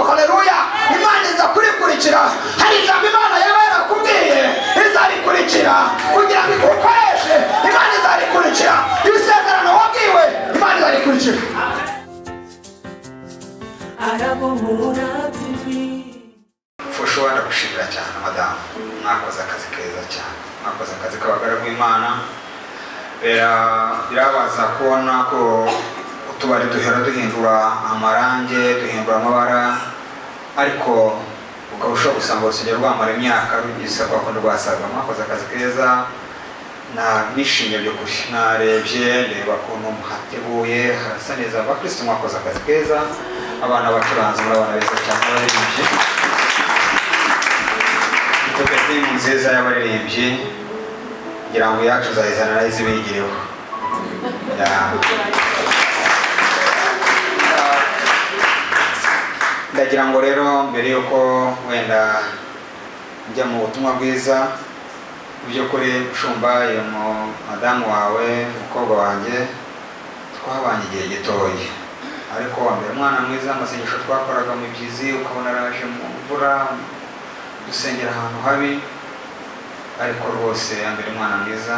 Haleluya! Imana iza kurikurikira. Hari ijambo Imana yaba yarakubwiye, izarikurikira kugira ngo igukoreshe. Imana izarikurikira. Isezerano wabwiwe, Imana izarikurikira. Arabohora TV. Foshuwa, ndagushimira cyane. Madamu, mwakoze akazi keza cyane, mwakoze akazi k'abagaragu b'Imana. Birabaza kubona ko utubari duhera duhindura amarange, duhindura amabara, ariko ukaba ushobora gusanga urusengero rwamara imyaka rugisa kwa kundi rwasaga. Mwakoze akazi keza na nishimye by'ukuri. Narebye, ndeba ukuntu hateguye, harasa neza. Abakristo, mwakoze akazi keza. Abana bacuranze, muri abana beza cyane. Abaririmbyi, dufite team nziza y'abaririmbyi. Ngira ngo iyacu uzayizana nayo izibigireho. Ya. Ndagira ngo rero, mbere y'uko wenda njya mu butumwa bwiza, mu by'ukuri mushumba, uyu madamu wawe, umukobwa wanjye, twabanye igihe gitoya, ariko wa mbere umwana mwiza. Amasengesho twakoraga mu byizi, ukabona araje mu mvura, dusengera ahantu habi, ariko rwose mbere umwana mwiza.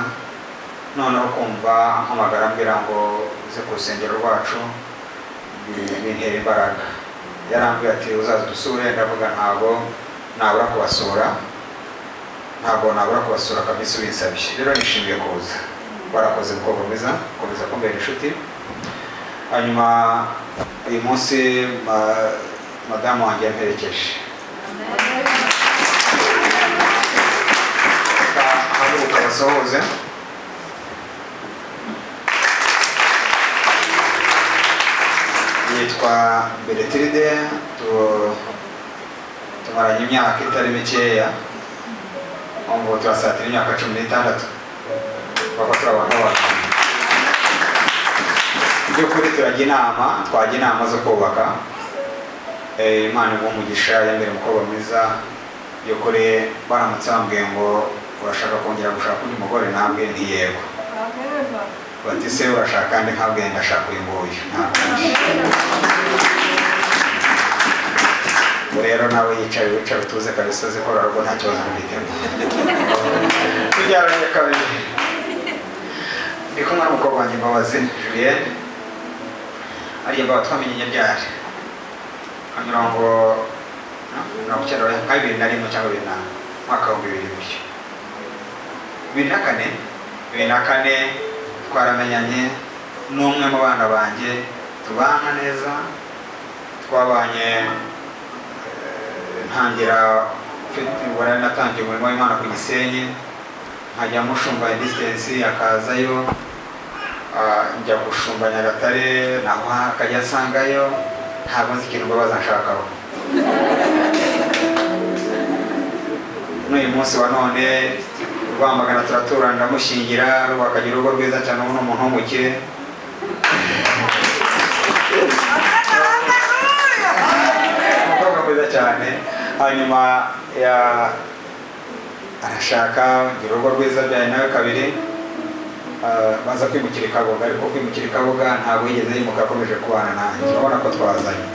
Noneho kumva ampamagara ambwira ngo uze ku rusengero rwacu, bintera imbaraga. Yarambwiye ati: "Uzaza udusure." Ndavuga: "Ntabwo nabura kubasura, ntabwo nabura kubasura kabisa ubinsabye." Rero nishimiye kuza. Warakoze, mukobwa mwiza, komeza kumbera inshuti. Hanyuma uyu munsi madamu wanjye yamperekeje. Reka ahaguruka basuhuze. Yitwa Beretiride. Tumaranye imyaka itari mikeya, ubu turasatira imyaka 16 kuko turi abantu b'abagabo. Mu by'ukuri turajya inama, twajya inama zo kubaka. Imana iguha umugisha, yambere umukobwa mwiza. By'ukuri baramutse bambwiye ngo urashaka kongera gushaka undi mugore, ntabwe nti yego. Bati: "Se urashaka ndi?" Nkabwiye: "Ndashaka uyu nguyu, nta kundi." Ubu rero nawe yicaye, wicaye utuze kabisa, uzi ko rugo nta kibazo mfitemo. Tubyaranye kabiri. Ndi kumwe n'umukobwa wanjye Mbabazi Julienne. Ariyo Mbaba, twamenye ryari? Nka mirongo, no, 90, nka 2001 cyangwa bibiri na mwaka wa 2000 gutyo, 2004. 2004 twaramenyanye. N'umwe mu bana banjye tubana neza. Twabanye ntangira ubwo nari natangiye umurimo w'Imana ku Gisenyi, nkajya mushumba distance akazayo. Njya gushumba Nyagatare, naho akajya asangayo. Ntabwo nzi ikintu Mbabazi anshakaho. N'uyu munsi wa none Rwamagana turaturana, ndamushyingira, akagira urugo rwiza cyane. Ubu ni umuntu w'umukire, umukobwa mwiza cyane. Hanyuma ya arashaka, agira urugo rwiza, byaye nawe kabiri. Baza kwimukira i Kabuga, ariko kwimukira i Kabuga ntabwo yigeze yimuka, akomeje kubana nanjye. Urabona ko twazanye.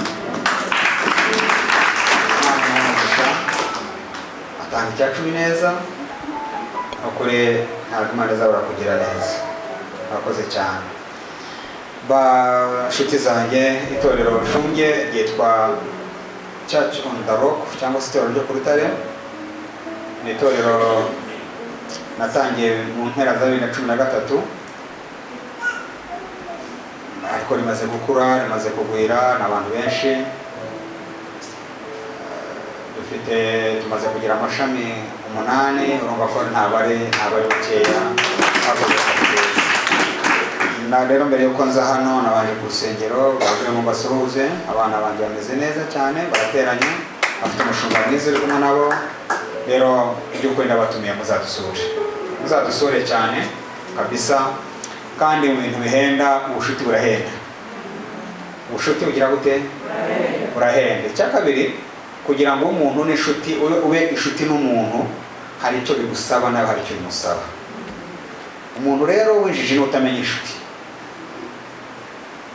Imana imuhe umugisha, atanga icya cumi neza. Ukuri ntabwo Imana izabura kugira neza. Murakoze cyane, ba nshuti zanjye. Itorero nshumbye ryitwa Church on the Rock, cyangwa se itorero ryo ku rutare. Ni itorero natangiye mu mpera za 2013, ariko rimaze gukura, rimaze kugwira, ni abantu benshi. Dufite, tumaze kugira amashami umunani. Urumva ko ntabwo ari bukeya. Twakoze akazi keza. Na rero mbere yuko nza hano, nabanje ku rusengero bavuye ngo mbasuhuze. Abana banjye bameze neza cyane, barateranye, bafite umushumba mwiza uri kumwe nabo. Rero by'ukuri ndabatumiye, muzadusure, muzadusure cyane kabisa. Kandi mu bintu bihenda, ubucuti burahenda. Ubucuti bugira gute? Burahenda. Icya kabiri, kugira ngo umuntu n'inshuti ube inshuti n'umuntu, hari icyo bigusaba, nawe hari icyo bimusaba. Umuntu rero w'injiji ni utamenya inshuti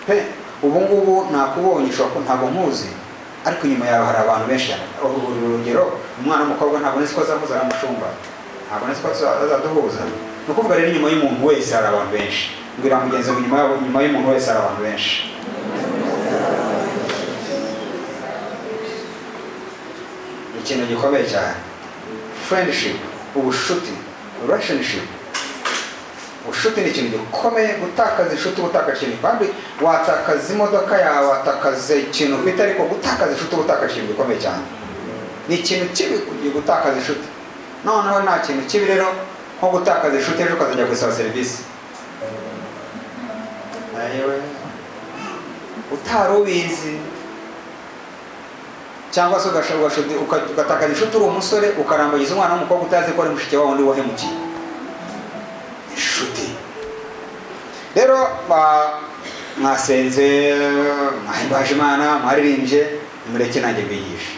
pe. Ubu ngubu nakubonye, ushobora ko ntabwo nkuzi. Ariko inyuma yawe hari abantu benshi cyane. Urugero, umwana w'umukobwa ntabwo nzi ko azahuza na mushumba, ntabwo nzi ko azaduhuza. Ni ukuvuga rero inyuma y'umuntu wese hari abantu benshi. Mbwira mugenzi wawe, inyuma y'umuntu wese hari abantu benshi. Ikintu gikomeye cyane, friendship, ubushuti, relationship. Ubushuti ni ikintu gikomeye. Gutakaza inshuti, gutakaza ikintu, kandi watakaza imodoka yawe, watakaza ikintu ufite, ariko gutakaza inshuti, gutakaza ikintu gikomeye cyane. Ni ikintu kibi gutakaza inshuti. Noneho nta kintu kibi rero nko gutakaza inshuti ejo ukazajya gusaba serivisi ayewe utari ubizi, cyangwa se ugatakaza inshuti uri umusore, ukarambagiza umwana w'umukobwa utazi ko ari mushiki wawe undi wahemukiye. Inshuti rero, mwasenze, mwahimbaje Imana, mwaririmbye, nimureke nanjye mbigishe.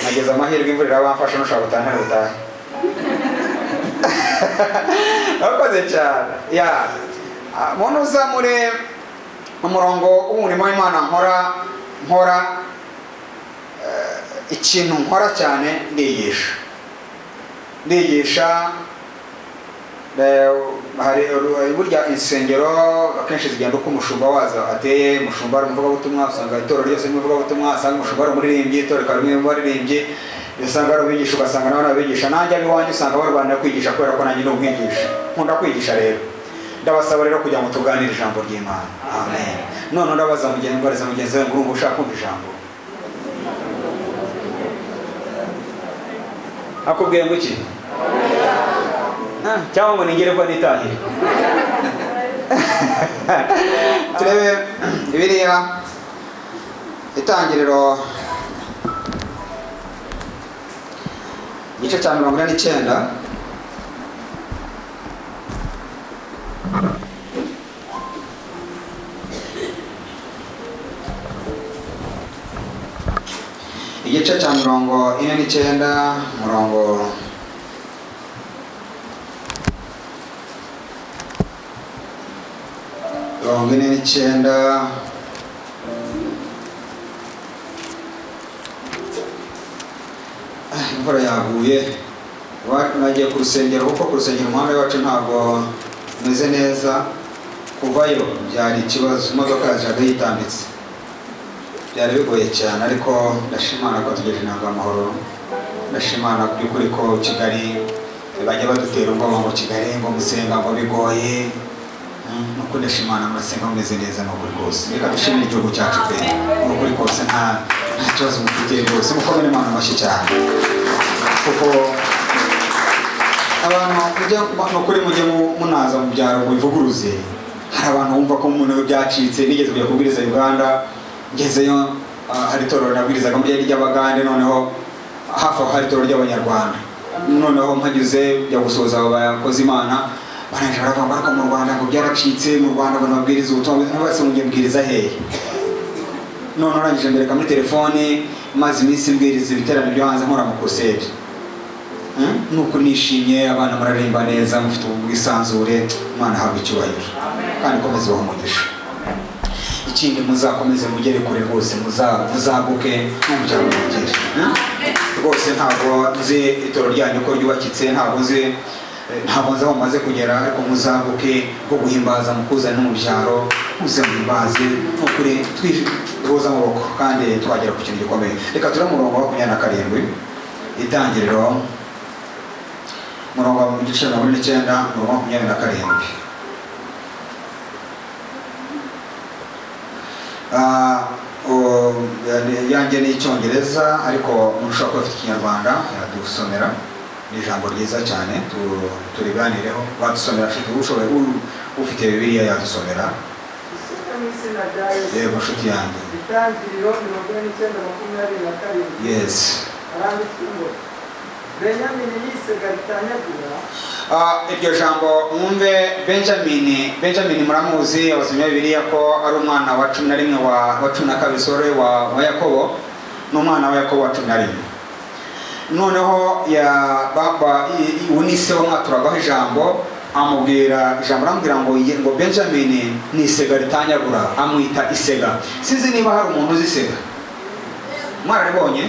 Nageze amahirwe imvura irabamfasha, nushaka gutaha ntari butahe. Urakoze cyane. Ya muntu uza muri umurongo w'umurimo w'Imana, nkora ikintu nkora cyane, ndigisha. Hari burya insengero akenshi zigenda uko umushumba wazo ateye. Umushumba ari umuvugabutumwa, usanga itorero ryose ari umuvugabutumwa, usanga umushumba ari umuririmbyi, itorero rikaba rimwe mu baririmbyi, usanga ari abigisha, ugasanga nabo n'abigisha. Nanjye ab'iwanjye usanga barwanira kwigisha, kubera ko nanjye ni umwigisha, nkunda kwigisha. Rero ndabasaba rero kugira ngo tuganire ijambo ry'Imana. Amen. None ndabaza mugenzi, mbariza mugenzi wawe ngo urumva ushaka kumva ijambo? Akubwiye ngo iki? Cyangwa ngo ningere ko nitahire. Turebe Bibiliya, Itangiriro igice cya 49. Igice cya 49, murongo 49. Imvura yaguye. Nagiye ku rusengero, kuko ku rusengero umuhanda wacu ntabwo umeze neza, kuvayo byari ikibazo, imodoka yajaga yitambitse, byari bigoye cyane. Ariko ndashimana ko tugejeje intango amahoro. Ndashimana by'ukuri ko Kigali bajya badutera ubwoba ngo Kigali ngo musenga ngo bigoye. Nuko ndashimana murasenga mumeze neza, ni ukuri kose. Reka dushimire igihugu cyacu pe, ni ukuri kose nta kibazo mufite rwose. Mukomere Imana amashyi cyane, kuko abantu ni ukuri mujye munaza mu byaro mubivuguruze. Hari abantu bumva ko mu ntebe byacitse. Nigeze kujya kubwiriza Uganda, ngezeyo hari itorero nabwirizaga muri ry'Abagande, noneho hafi aho hari itorero ry'Abanyarwanda. Noneho mpageze njya gusoza abo bakozi Imana, barangije baravuga ngo ariko mu Rwanda ngo byaracitse, mu Rwanda ngo nabwiriza ubutumwa bwiza, ntibase ngo mbwiriza hehe? None urangije mbereka muri telefone, maze iminsi mbwiriza ibiterane byo hanze nkora mu crusade. Nuko nishimye, abana muraririmba neza, mufite ubwisanzure, Imana ahabwe icyubahiro kandi ikomeze ibahe umugisha. Ikindi, muzakomeze mugere kure rwose, muzaguke no mu byaro mugere. Rwose ntabwo nzi itorero ryanyu uko ryubakitse, ntabwo nzi aho mumaze kugera, ariko muzaguke bwo guhimbaza, mukuzane no mu byaro, muze muhimbaze, ni ukuri twihuza amaboko kandi twagera ku kintu gikomeye. Reka ture umurongo wa 27, Itangiriro, umurongo wa gice 49, umurongo wa 27. Yanjye ni Icyongereza, ariko umuntu ushobora kuba afite Ikinyarwanda yadusomera. Ni ijambo ryiza cyane, turiganireho. Wadusomera nshuti, ushoboye, ufite Bibiliya yadusomera. Yego nshuti yanjye. Itangiriro 49:27. Yes. Haranditswe ngo Benyamini yisega ritanyagura. Iryo jambo mwumve. Benjamin muramuzi, abasomyi ba Bibiliya, ko ari umwana wa 11 wa 12, sorry, wa Yakobo. Ni umwana wa Yakobo wa 11. Noneho ya baba ubu ni se wamwaturagaho ijambo. Amubwira ijambo, aramubwira ngo Benjamin ni isega ritanyagura, amwita isega. Sinzi niba hari umuntu uzi isega. Mwararibonye?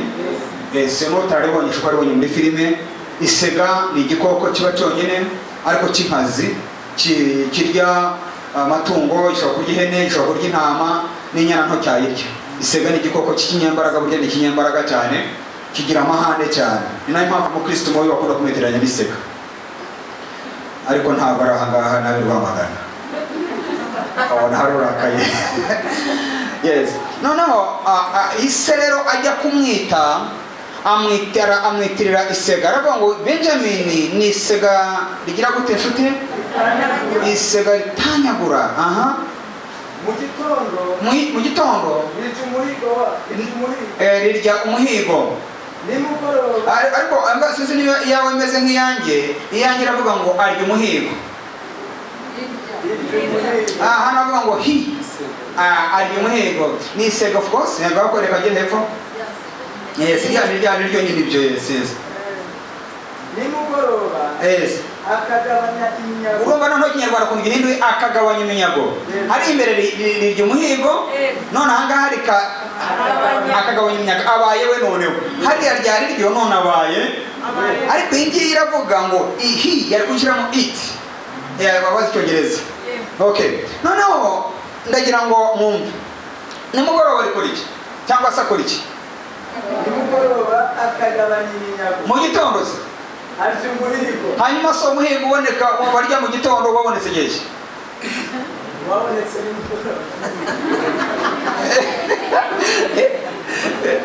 Ese n'utararibonye ushobora kubibonye muri filime. Isega ni igikoko kiba cyonyine ariko cy'inkazi, kirya amatungo, gishobora kurya ihene, gishobora kurya intama, n'inyana nto cyayirya. Isega ni igikoko cy'ikinyembaraga, burya ni ikinyembaraga cyane, kigira amahane cyane. Ni nayo mpamvu umukristo mubi bakunda kumwitiranya n'isega, ariko ntabwo ari ahangaha nabi Rwamagana, abona harurakaye. Yes. Noneho ise rero ajya kumwita, amwitirira isega, aravuga ngo Benjamin ni isega rigira gute nshuti? Isega ritanyagura. Aha. Mu gitondo, Mu gitondo rirya umuhigo rirya umuhigo. Rirya umuhigo. Nimugoroba, Ariko amba sinzi niba iyawe imeze nk'iyanjye, iyanjye iravuga ngo arya umuhigo. Rirya umuhigo. Hano avuga ngo hi arya umuhigo ni isega, of course ntabwo bakwereka agenda hepfo. Yes, rya ni rya ni ryo nyine ibyo. Yes. Nimugoroba, Yes. akagabanya iminyago. Urumva noneho Ikinyarwanda ukuntu gihinduye, akagabanya iminyago. Hari imbere rirya umuhigo, none ahangaha rika akagabanya iminyago, abaye we noneho. Hariya ryari ryo, none abaye. Ariko iyi ngiyi iravuga ngo ihi, yari gushyiramo it. Babazi Icyongereza. Okay. Noneho ndagira ngo mwumve. Nimugoroba rikora iki? Cyangwa se akora iki? Nimugoroba akagabanya iminyago. Mu gitondo se? Arya umuhigo. Hanyuma se umuhigo uboneka barya mu gitondo wabonetse igihe ki? Wabonetse nimugoroba.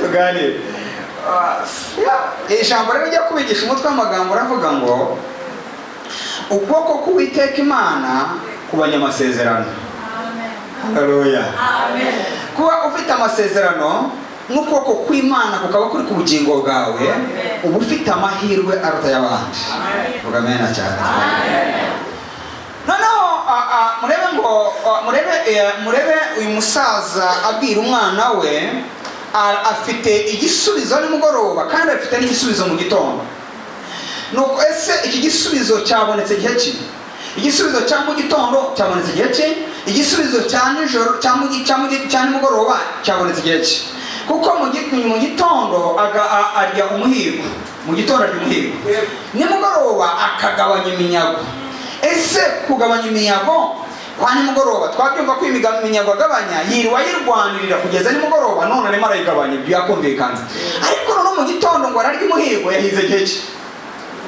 Tuganire. Ijambo rero rijya kubigisha umutwe w'amagambo uravuga ngo ukuboko k'Uwiteka Imana ku banyamasezerano. Haleluya. Kuba ufite amasezerano n'ukuboko kw'Imana kukaba kuri ku bugingo bwawe, uba ufite amahirwe aruta y'abandi. Vuga amena cyane. Noneho murebe ngo murebe uyu musaza abwira umwana we, afite igisubizo nimugoroba kandi afite n'igisubizo mu gitondo. Nuko ese iki gisubizo cyabonetse igihe ki? Igisubizo cya mu gitondo cyabonetse igihe ki? Igisubizo cya nijoro, cya nimugoroba cyabonetse igihe ki? Kuko mu gitondo arya umuhigo, mu gitondo arya umuhigo, nimugoroba akagabanya iminyago. Ese kugabanya iminyago kwa nimugoroba, twabyumva ko iminyago agabanya yiriwe ayirwanirira kugeza nimugoroba, none arimo arayigabanya, byakumvikana. Ariko noneho mu gitondo ngo ararya umuhigo, yahize igihe ki?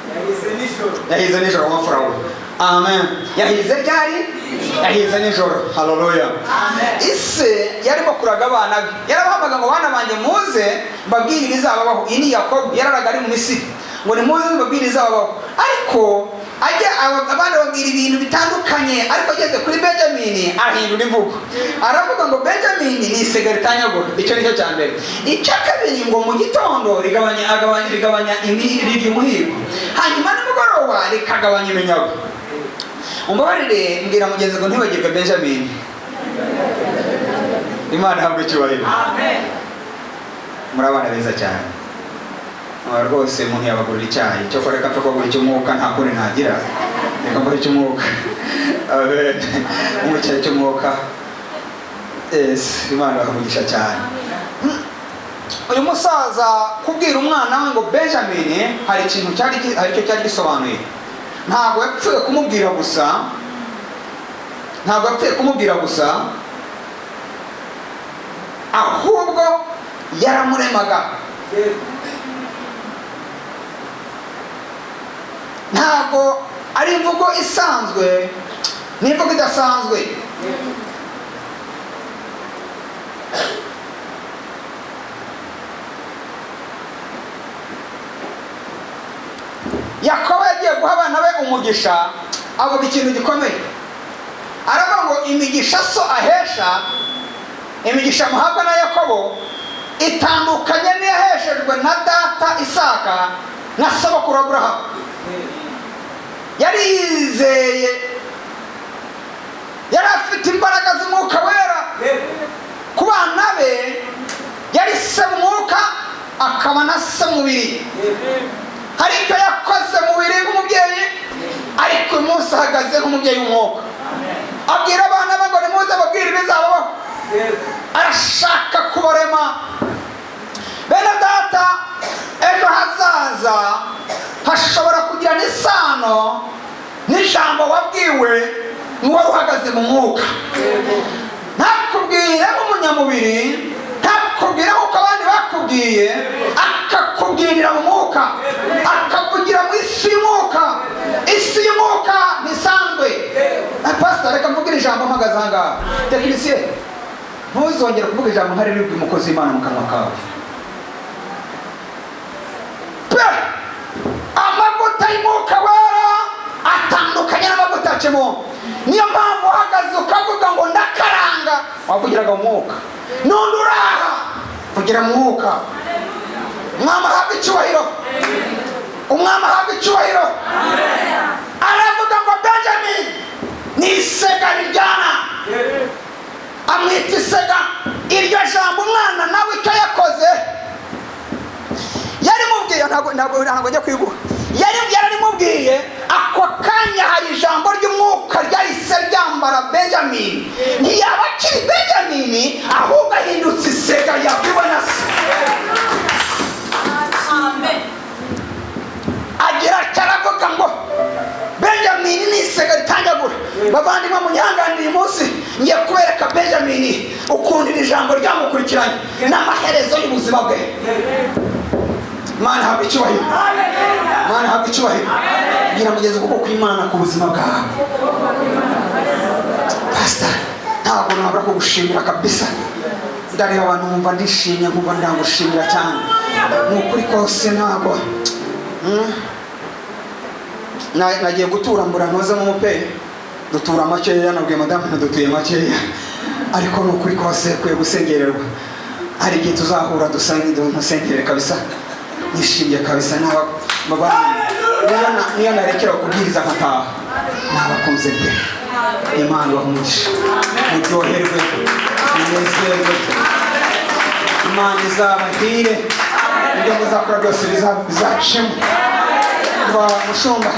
Yahize nijoro. Yahize nijoro wa we. Amen. Yahize ryari? Yahize nijoro. Haleluya. Ise yarimo kuraga abana be, yarabahamagaye ngo bana banjye muze mbabwire ibizababaho. Iyi ni Yakobo yararaga ari mu Misiri, ngo nimuze mbabwire ibizababaho. Ariko ajya abana babwira ibintu bitandukanye, ariko ageze kuri Benjamin ahindura imvugo, aravuga ngo Benjamin ni isega ritanyagura. Icyo nicyo cya mbere. Icya kabiri ngo mu gitondo rigabanya rirya umuhigo, hanyuma nimugoroba rikagabanya iminyago. Umbabarire, mbwira mugenzi ngo ntibagirwe Benjamin. Imana ihabwe icyubahiro. Muri abana beza cyane. Rwose umuntu yabagurira icyayi, cyo reka mpfe kubagurira icy'umwuka, nta kundi ntagira, reka mbure icy'umwuka. Amen. Mu cyayi cy'umwuka. Yes, Imana ibahe cyane. Uyu musaza kubwira umwana we ngo Benjamin, hari ikintu cyari hari icyo cyari gisobanuye. Ntabwo yapfuye kumubwira gusa, ntabwo yapfuye kumubwira gusa, ahubwo yaramuremaga. Ntabwo ari imvugo isanzwe, ni imvugo idasanzwe. Yakobo yagiye guha abana be umugisha, avuga ikintu gikomeye. Aravuga ngo imigisha so ahesha, imigisha muhabwa na Yakobo itandukanye n'iyaheshejwe na data Isaka na sogokuru Aburahamu. Yari yizeye, yari afite imbaraga z'umwuka wera ku bana be, yari se mu mwuka akaba na se mu mubiri. Hari icyo yakoze mu mubiri w'umubyeyi, ariko Ariko uyu munsi ahagaze nk'umubyeyi w'umwuka, abwira abana be ngo nimuze babwire ibizababaho. Arashaka kubarema. Bene data, ejo hazaza hashobora kugirana isano n'ijambo wabwiwe n'uwari uhagaze mu mwuka. Ntakubwire nk'umunyamubiri, ntakubwire nk'uko abandi bakubwiye, akakubwirira mu mwuka, akakugira mu isi y'umwuka. Isi y'umwuka ntisanzwe. Pastor, reka mvugire ijambo mpagaze aha ngaha. Tekinisiye, ntuzongere kuvuga ijambo nka riri umukozi w'Imana mu kanwa kawe pe. Amavuta y'umwuka wera atandukanye n'amavuta ya kimuntu. Niyo mpamvu uhagaze ukavuga ngo ndakaranga, wavugiraga mu mwuka, n'undi uraha vugira mu mwuka. Umwami ahabwa icyubahiro, umwami ahabwa icyubahiro. Aravuga ngo Benjamin ni isega riryana, amwita isega. Iryo jambo umwana nawe icyo yakoze, yarimubwiye, ntabwo njya kwiguha, yararimubwiye ako kanya. Hari ijambo ry'umwuka ryahise ryambara Benjamin, ntiyaba akiri Benjamin, ahubwo ahindutse isega yabwiwe na se. Agira atya, aravuga ngo Benjamin ni isega ritanyagura. Bavandimwe, munyihanganire, uyu munsi ngiye kubereka Benjamin ukuntu iri jambo ryamukurikiranye n'amaherezo y'ubuzima bwe. Imana ihabwa icyubahiro, Imana ihabwa icyubahiro. Kugira ngo ugeze ukuboko kw'Imana ku buzima bwawe. Pastor, ntabwo nabura kugushimira kabisa. Ndareba abantu nkumva ndishimye, nkumva ndagushimira cyane. Ni ukuri kose ntabwo. Nagiye gutura mbura ntozemo umupe, dutura makeya. Nabwiye madamu ntidutuye makeya, ariko ni ukuri kose kwiye gusengererwa. Hari igihe tuzahura dusange musengerere kabisa. Nishimye kabisa. Naba niyo narekera kubwiriza nkataha, nabakunze pe. Imana ibahe umugisha, muryoherwe, munezerwe, Imana izabahire, ibyo muzakora byose bizacemo. Kuva mushumba,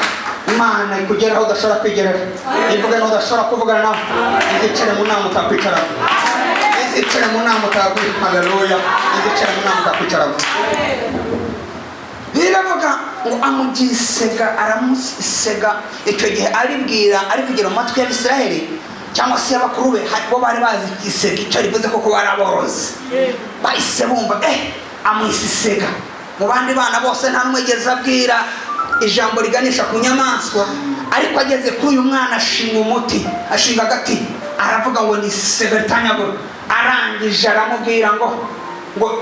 Imana ikugeraho udashobora kwigerera, ivuga n'aho udashobora kuvugana nawe, izicare mu nama utakwicaramo, izicare mu nama utakwicaramo. Haleluya! Izicare mu nama utakwicaramo. Biravuga ngo amugisega, aramusega. Icyo gihe aribwira, ari kugira mu matwi y'Abisiraheli cyangwa se y'abakuru be, bo bari bazi isega icyo rivuze, koko bari aborozi. Bahise bumva amwise isega. Mu bandi bana bose nta n'umwe yigeze abwira ijambo riganisha ku nyamaswa, ariko ageze kuri uyu mwana ashinga umuti, ashinga agati, aravuga ngo ni isega ritanyagura. Arangije aramubwira ngo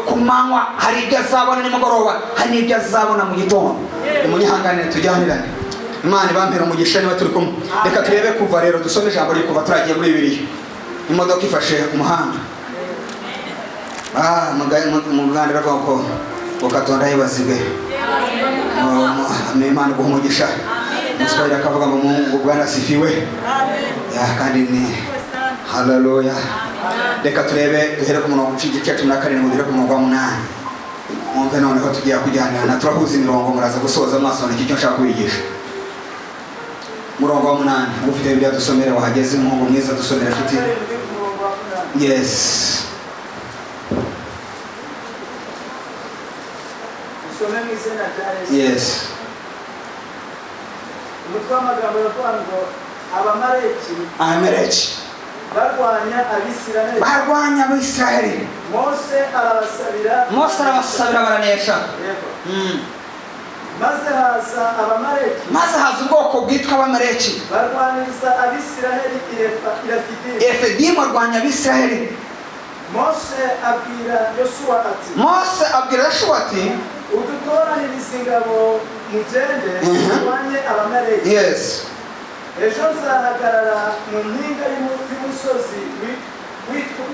ku manywa hari ibyo azabona, nimugoroba hari n'ibyo azabona mu gitondo. Umunyihanganire tujyanirane. Imana ibampera umugisha niba turi kumwe. Reka turebe Kuva rero, dusome ijambo riri Kuva. Turagiye muri Bibiliya, imodoka ifashe umuhanda. Mu Buganda baravuga ko ngo Katonda yibazibwe. Imana iguha umugisha. Umuswahili akavuga ngo Mungu Bwana asifiwe. Ya, kandi ni haleluya. Reka turebe, duhere ku murongo w'igice 17, duhere ku murongo wa 8. Mwumve noneho tugiye kujyanirana, turahuza imirongo, muraza gusoza amaso ni icyo nshaka kubigisha. Murongo wa 8, ufite Bibiliya dusomere, wahageze, umuhungu mwiza, dusomere nshuti. Karindwi ku murongo wa 8. Yes. Usome mu izina rya Yesu. Yes. Umutwe w'amagambo uravuga ngo Abamaleki Amaleki barwanya Abisiraheli. Barwanya Abisiraheli. Mose arabasabira. Mose arabasabira, baranesha. Yego. Maze haza Abamaleki. Maze haza ubwoko bwitwa Abamaleki. Barwaniriza Abisiraheli i Refidimu. Efedimu arwanya Abisiraheli. Mose abwira Yosuwa ati: Mose abwira Yoshuwa ati: "Udutoranirize ingabo, mugende turwanye Abamaleki. Ejo nzahagarara mu mpinga y'umusozi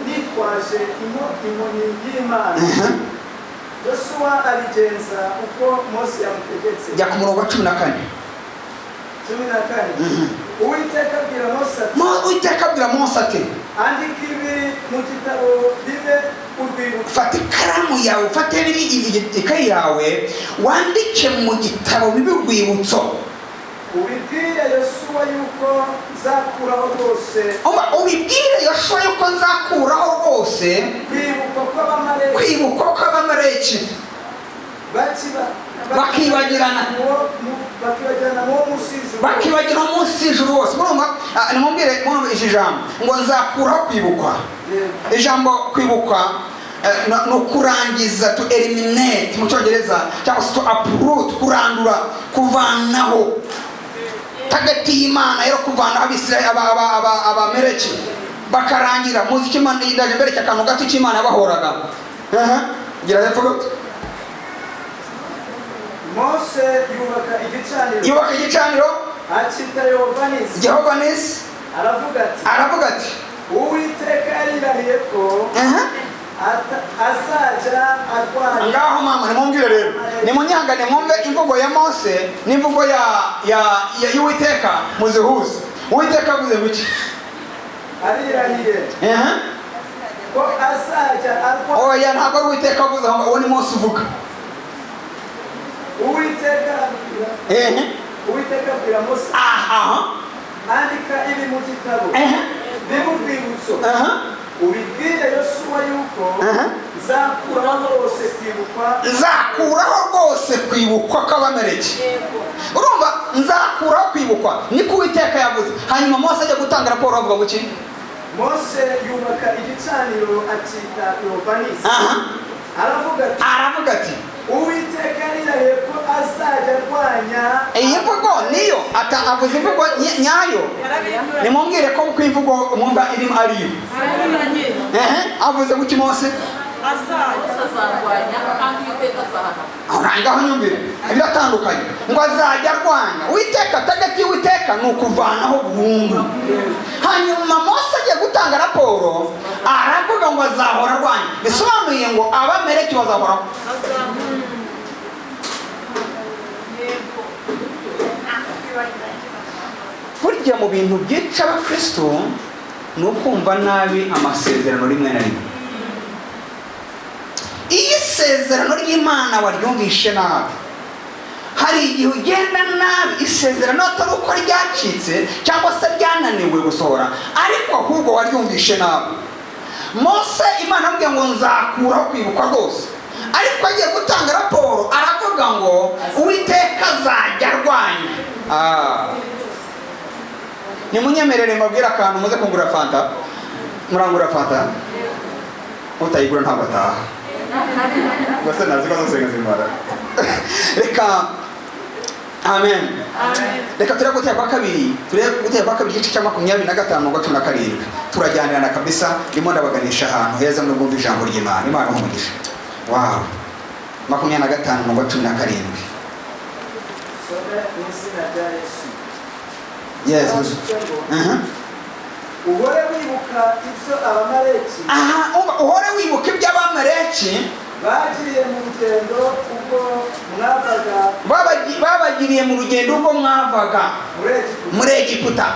nitwaje inkoni y'Imana." Yosuwa abigenza uko Mose yamutegetse. Jya ku murongo wa 14. 14. Uwiteka abwira Mose ati: Uwiteka abwira Mose ati: "Andika ibi mu gitabo bibe urwibutso." Fata ikaramu yawe, ufate ikayi yawe, wandike mu gitabo bibe urwibutso. Ubibwire Yosuwa. Yuko nzakuraho rwose. Umva, ubibwire Yoshuwa yuko nzakuraho rwose kwibukwa kw'Abamaleki kwibukwa kw'Abamaleki bakibagirana. Bakibagirana muwo munsi y'ijuru. Bakibagirana munsi y'ijuru hose. Murumva? Ah, nimubwire, murumva iki jambo ngo nzakuraho kwibukwa? Ijambo kwibukwa ni ukurangiza, to eliminate mu Cyongereza, cyangwa se to uproot, kurandura, kuvanaho. Target y'Imana rero kuvanaho Abisirayeli, Abameleki bakarangira. Muzi icyo Imana, ndaje mbereke akantu gato cy'Imana yabahoraga. Aha, gira hepfo gato. Mose yubaka igicaniro, yubaka igicaniro, akita Yehova Nisi. Jehova Nisi. Aravuga ati: Aravuga ati: "Uwiteka yarirahiye ko azajya arwanya." Ngaho mama, nimwumvire rero, nimunyihangane mwumve imvugo ya Mose n'imvugo ya y'Uwiteka, muzihuze. Uwiteka avuze guki? Arirahiye ko azajya arwanya. Oya, ntabwo ari Uwiteka avuze aho, uwo ni Mose uvuga. Uwiteka abwira Uwiteka abwira Mose: "Andika ibi mu gitabo, bibe urwibutso, ubibwire Yosuwa yuko nzakuraho rwose kwibukwa." Nzakuraho rwose kwibukwa kw'Abameleki. Urumva, nzakuraho kwibukwa, niko Uwiteka yavuze. Hanyuma Mose ajya gutanga raporo avuga ngo iki? Mose yubaka igicaniro, akita Yehova Nisi. Aravuga ati: Aravuga ati: "Uwiteka yarirahiye ko azajya arwanya." Iyi mvugo niyo ata avuze imvugo nyayo. Nimubwire ko uko imvugo mwumva irimo ariyo. Ehe, avuze guki Mose? Azarwanya kandi Uwiteka azahana. Ngaho nyumvire, biratandukanye ngo azajya arwanya Uwiteka. Target y'Uwiteka ni ukuvanaho burundu. Hanyuma Mose agiye gutanga raporo aravuga ngo azahora arwanya, bisobanuye ngo Abameleki bazahoraho. Burya mu bintu byica abakristo ni ukumva nabi amasezerano rimwe na rimwe. Iyo isezerano ry'Imana waryumvishe nabi, hari igihe ugenda nabi. Isezerano atari uko ryacitse cyangwa se ryananiwe gusohora, ariko ahubwo waryumvishe nabi. Mose, Imana amubwiye ngo nzakuraho kwibukwa rwose, ariko agiye gutanga raporo aravuga ngo Uwiteka azajya arwanya. Nimunyemerere mbabwire akantu, muze kungura fanta. Murangura fanta? Utayigura ntabwo ataha. Gusa nazi ko zose nkazimara. Reka, amen. Reka turebe Gutera kwa Kabiri, turebe Gutera kwa Kabiri igice cya 25 ngo 17. Turajyanirana kabisa, ndimo ndabaganisha ahantu heza muri bwumve ijambo ry'Imana. Imana ibahe umugisha. Wow, 25 ngo 17. Some mu izina rya Yesu. Yes. Handitse ngo: Aha. "Uhore wibuka ibyo Abamaleki Aha, umva, uhore wibuka iby'Abamaleki bagiriye mu rugendo ubwo mwavaga babagiriye mu rugendo ubwo mwavaga muri Egiputa, muri Egiputa.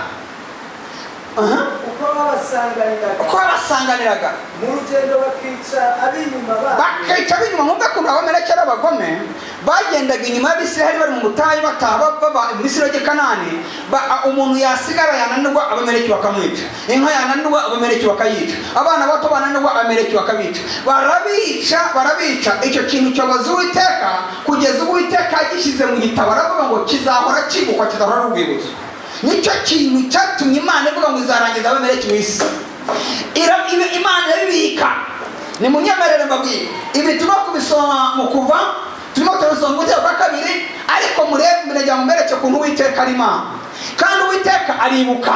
Aha. uko babasanganiraga Uko babasanganiraga mu rugendo, bakica ab'inyuma babo." Bakica ab'inyuma. Mwumve ukuntu Abameleki ari abagome. Bagendaga inyuma y'Abisiraheli bari mu butayu, bataha bava mu Misiri bajya i Kanani. Umuntu yasigara yananirwa, Abameleki bakamwica. Inka yananirwa, Abameleki bakayica. Abana bato bananirwa, Abameleki bakabica. Barabica, barabica. Icyo kintu cyobaza Uwiteka kugeza ubwo Uwiteka yagishyize mu gitabo, aravuga ngo kizahora kibukwa, kizahora ari urwibutso. Nicyo kintu cyatumye Imana ivuga ngo izarangiza Abameleki mu isi. Imana irabibika. Nimunyemerere mbabwire, ibi turimo kubisoma mu Kuva, turimo turabisoma mu Gutera kwa Kabiri, ariko murebe, murajya ngo mbereke ukuntu Uwiteka ari Imana kandi Uwiteka aribuka.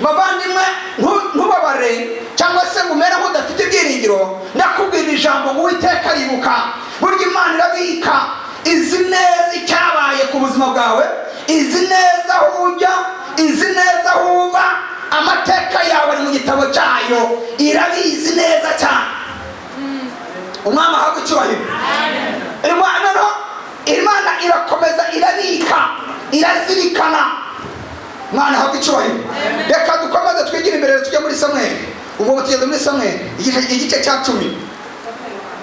Bavandimwe, ntubabare cyangwa se ngo umere nk'udafite ibyiringiro. Ndakubwira ijambo ngo Uwiteka aribuka. Burya Imana irabika, izi neza icyabaye ku buzima bwawe, izi neza aho ujya, izi neza aho uva. Amateka yawe ari mu gitabo cyayo, irabizi neza cyane. Umwami ahabwa icyubahiro. Imana no Imana irakomeza irabika, irazirikana. Imana ahabwa icyubahiro. Reka dukomeze twigire imbere, tujye muri Samweli. Ubwo tugeze muri Samweli igice cya 10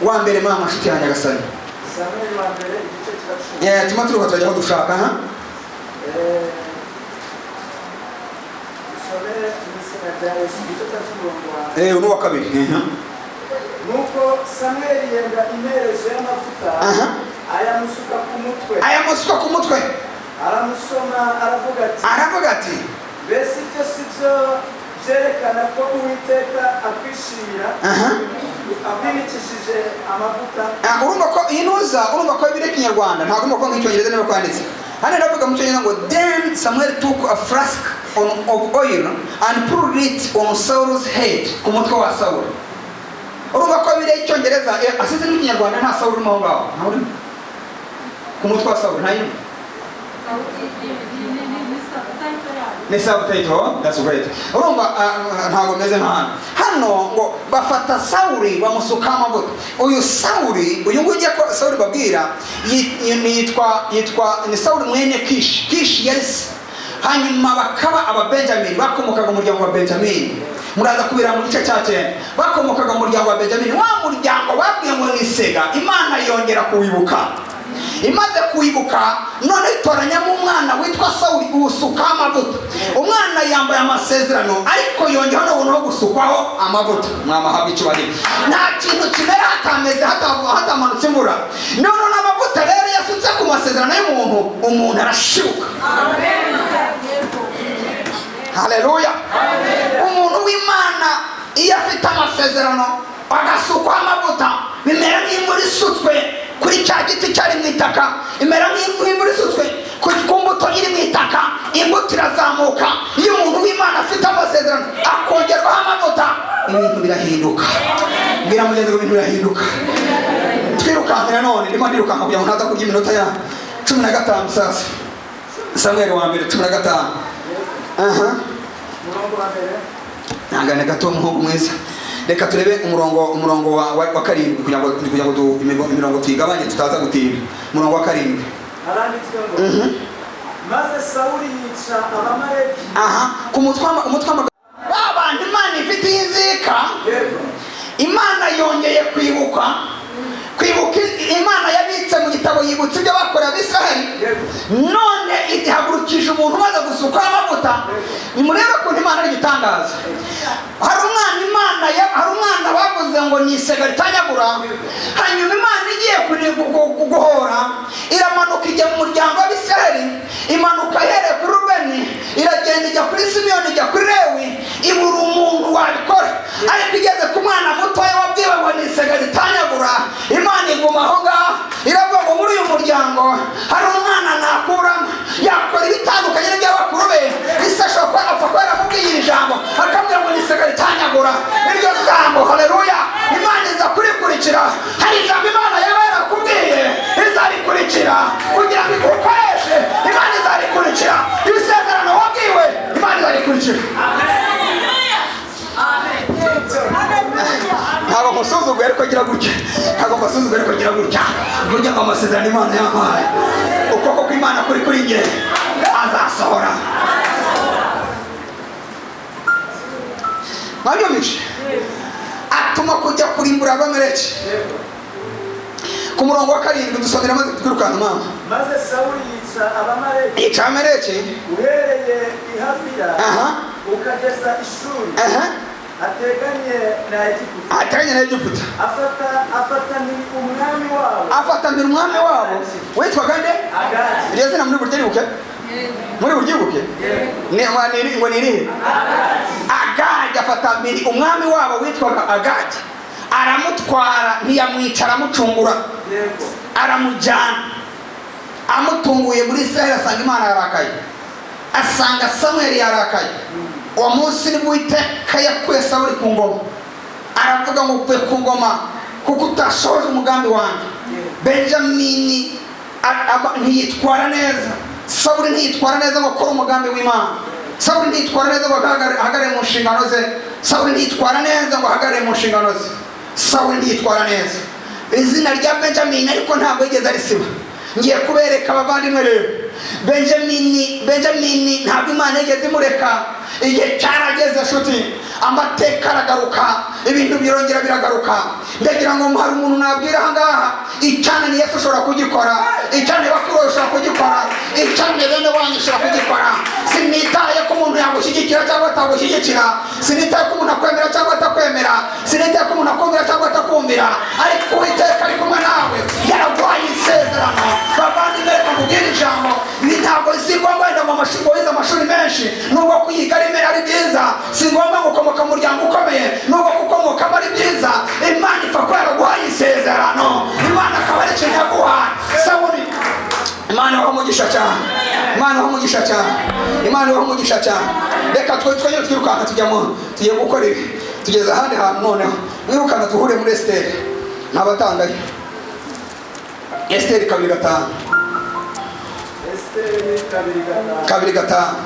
wa mbere. Mama, nshuti ya Nyagasani. Samweli wa mbere igice cya 10. Yeah, tuma turuka turajya aho dushaka, ha. Mu izina rya Yesu, igice cya 10, umurongo wa N'uwa kabiri. Nuko Samweli yenda imperezo y'amavuta, Aha. ayamusuka ku mutwe, Ayamusuka ku mutwe, aramusoma, aravuga ati: Aravuga ati: "Mbese ibyo si byo byerekana ko Uwiteka akwishimira, akwimikishije amavuta?" Ah, urumva ko iyi ntuza, urumva ko biri Kinyarwanda, ntabwo urumva ko nk'icyongereza niba kwanditse hano. Ndavuga mu Cyongereza ngo: "Then Samuel took a flask of oil and poured it on Saul's head," ku mutwe wa Saul. Urumva ko biri Icyongereza, asize n'Ikinyarwanda, nta Saul urimo aho ngaho, ntawe urimo ku mutwe wa Saul, ntayirimo. Ni subtitle, that's great. Urumva ntabwo meze nka hano. Hano ngo bafata Sawuli bamusukaho amavuta. Uyu Sawuli, uyu nguyu ugiye ko Sawuli babwira, yitwa ni Sawuli mwene Kishi. Kishi yari se, hanyuma bakaba Ababenjamini, bakomokaga mu muryango wa Benjamini. Muraza kubira mu gice cya 9. Bakomokaga mu muryango wa Benjamini, wa muryango babwiye ngo ni sega. Imana yongera kuwibuka. Imaze kuwibuka, none itoranyamo umwana witwa Sawuli, uwusukaho amavuta. Umwana yambaye amasezerano, ariko yongeyeho n'ubuntu ho gusukwaho amavuta. Mwamahabwa icyubahiro. Nta kintu kimera hatameze hatamanutse imvura. None n'amavuta rero yasutse ku masezerano y'umuntu, umuntu arashibuka. Haleluya! Umuntu w'Imana iyo afite amasezerano, agasukwaho amavuta, bimera nk'imvura isutswe kuri cya giti cyari mu itaka, imera nk'imvura isutswe ku mbuto iri mu itaka, imbuto irazamuka. Iyo umuntu w'Imana afite amasezerano, akongerwaho amavuta, ibintu birahinduka. Mbwira mugenzi ngo ibintu birahinduka. Twirukanke none, ndimo ndirukanka kugira ngo ntaza kurya iminota ya 15. Sasa Samweli wa mbere 15, aha. Umurongo wa mbere. Ntangane gato, umuhungu mwiza. Reka turebe umurongo wa karindwi kugira ngo imirongo tuyigabanye, tutaza gutinda. Umurongo wa karindwi. Haranditswe ngo: "Maze Sawuli yica Abamaleki." Aha ku mutwe umutwe ba bantu Imana ifitiye inzika. Imana yongeye kwibuka. Imana yabitse mu gitabo, yibutse ibyo bakoreye Abisiraheli. None ihagurukije umuntu umaze gusukwaho amavuta. Nimurebe ukuntu Imana ari igitangaza. Hari umwana bavuze ngo ni isega ritanyagura. Hanyuma Imana igiye guhora, iramanuka ijya mu muryango w'Abisiraheli, imanuka ihereye kuri Rubeni, iragenda ijya kuri Simiyoni, ijya kuri Lewi, ibura umuntu wabikora. Ariko igeze ku mwana mutoya wabwiwe ngo ni isega ritanyagura, Imana iguma aho ngaho, iravuga ngo muri uyu muryango hari umwana nakuramo yakora ibitandukanye n'iby'abakuru be. Ise ashobora kuba apfa kuba yaramubwiye iri jambo, akambwira ngo ni isega ritanyagura. Iryo jambo, haleluya, Imana iza kurikurikira. Hari ijambo Imana yaba yarakubwiye, izarikurikira kugira ngo igukoreshe. Imana izarikurikira. Isezerano wabwiwe, Imana izarikurikira. Ntabwo nkusuzuguye, ariko gira gutya. Ntabwo mbasuzuguye, ariko gira gutya. Burya ngo amasezerano Imana yampaye, ukuboko kw'Imana kuri kuri njye, azasohora. Mwabyumvise? Atuma kujya kurimbura Abameleki. Ku murongo wa karindwi dusomera, maze twirukanka, mama. "Maze Sawuli yica Abamaleki Yica Abameleki uhereye i Havila ukageza i Shuri, hateganye na Egiputa." Ateganye na Egiputa. Afata ni umwami wabo. Afata mbere umwami wabo witwaga nde? Agagi. Iryo zina muri buryibuke, muri buryibuke ngo ni irihe? Agagi. Afata mbere umwami wabo witwaga Agagi, aramutwara, ntiyamwica, aramucungura. Aramujyana. Amutunguye muri Israheli, asanga Imana yarakaye, asanga Samweli yarakaye. Uwo munsi nibwo Uwiteka yakuye Sawuli ku ngoma, aravuga ngo ukuye ku ngoma kuko utashoje umugambi wanjye. Benjamini ntiyitwara neza. Sawuli ntiyitwara neza ngo akore umugambi w'Imana. Sawuli ntiyitwara neza ngo ahagarare mu nshingano ze. Sawuli ntiyitwara neza ngo ahagarare mu nshingano ze. Sawuli ntiyitwara neza. Izina rya Benjamini ariko ntabwo yigeze arisiba. Ngiye kubereka, abavandimwe. Rero Benjamini, Benjamini ntabwo Imana yigeze imureka. Igihe cyarageze, nshuti. Amateka aragaruka, ibintu birongera biragaruka. Ndagira ngo hari umuntu nabwira aha ngaha, icyananiye Yesu ushobora kugikora, icyananiye bakuru bawe ushobora kugikora, icyananiye bene wanyu ushobora kugikora. Sinitaye ko umuntu yagushyigikira cyangwa atagushyigikira, sinitaye ko umuntu akwemera cyangwa atakwemera, sinitaye ko umuntu akumvira cyangwa atakumvira, ariko Uwiteka ari kumwe nawe, yaraguhaye isezerano. Bavandimwe, reka nkubwire ijambo, ni ntabwo si ngombwa wenda ngo amashuri, ngo wize amashuri menshi, nubwo kuyiga ari byiza, si ngombwa ngo ukomoka mu muryango ukomeye, nubwo gukomokamo ari byiza. Imana ipfa ko yaraguhaye isezerano, Imana akaba ari ikintu yaguhaye. Sawuli, Imana ibahe umugisha cyane, Imana ibahe umugisha cyane, Imana ibahe umugisha cyane. Reka twongere twirukanka tujya mu tugiye gukora ibi, tugeze ahandi hantu noneho mwirukanka duhure muri Esiteri n'abatangayo. Esiteri 2:5. Esiteri 2:5. 2:5.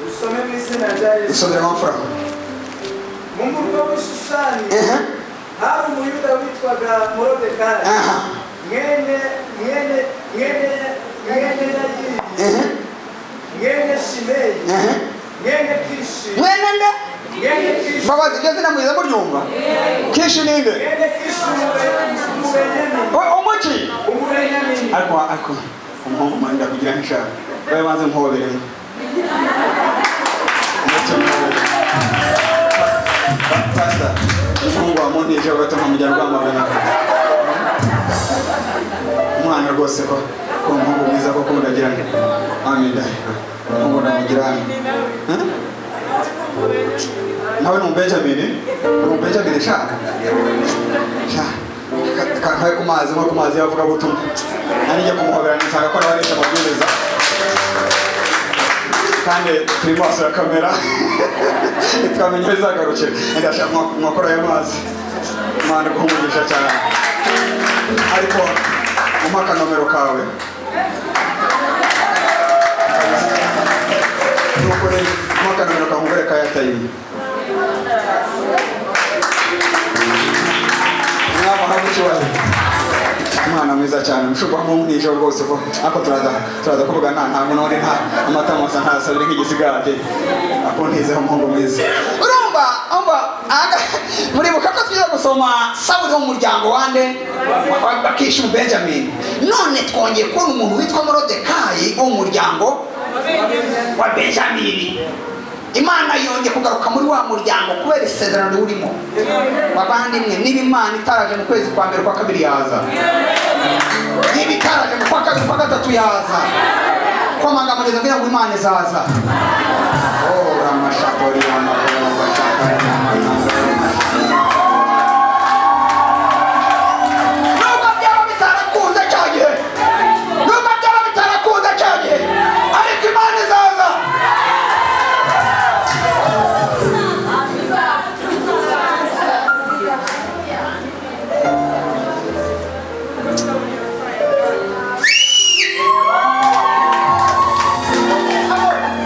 Dusome mu izina rya Yesu. Dusomere amafura. Mu murwa w'i Shushani hari Umuyuda witwaga Morodekayi, mwene Yayiri, mwene Shimeyi, mwene Kishi. Mwene nde? Mwene Kishi. Mbabazi, iryo zina mwiza muryumva? Kishi ninde? Mwene Kishi Umubenyamini. Umuki? Umubenyamini. Ariko umuhungu mwenda kugira nk'ishaka babe banze muhoberemo. Pastor, umuhungu wa munije gato nkamujyana Rwamagana. Umwana rwose ko umuhungu mwiza koko muragira ngo amin. Umuhungu ndamugira hano. Nawe ni Umubenjamini? Uri Umubenjamini sha? Sha. Kankaye ku mazi, nko ku mazi y'abavugabutumwa. Nari ngiye kumuhobera nisanga ko nawe arishe amabwiriza. Kandi turi maso ya kamera. Ntitwamenye aho izagarukira. Ndashaka mwakora ayo mazi. Imana iguhe umugisha cyane. Ariko umpe akanomero kawe. Nukuri umpe akanomero kawe nkugure ka Airtel. Mwaba hamwe ikibazo. Umwana mwiza cyane, mushobora kuba mwumwije rwose ko ariko turaza kuvuga nta none nta amata masa ntasabire nk'igisigati. Akuntizeho umuhungu mwiza. Urumva, umva, muribuka ko twiza gusoma Sawuli wo mu muryango wande wa Kishi mu Benjamin. None twongeye kubona umuntu witwa Morodekayi wo mu muryango wa Benjamin. Imana yongeye kugaruka muri wa muryango kubera isezerano riwurimo. Bavandimwe, niba Imana itaraje mu kwezi kwa mbere kwa kabiri yaza, niba itaraje mu kwa kabiri kwa gatatu yaza, komanga mugeze kugira ngo Imana izaza. Oh, ramashakori, nubwo byaba bitarakunze cya gihe, nubwo byaba bitarakunze cya gihe, ariko Imana izaza.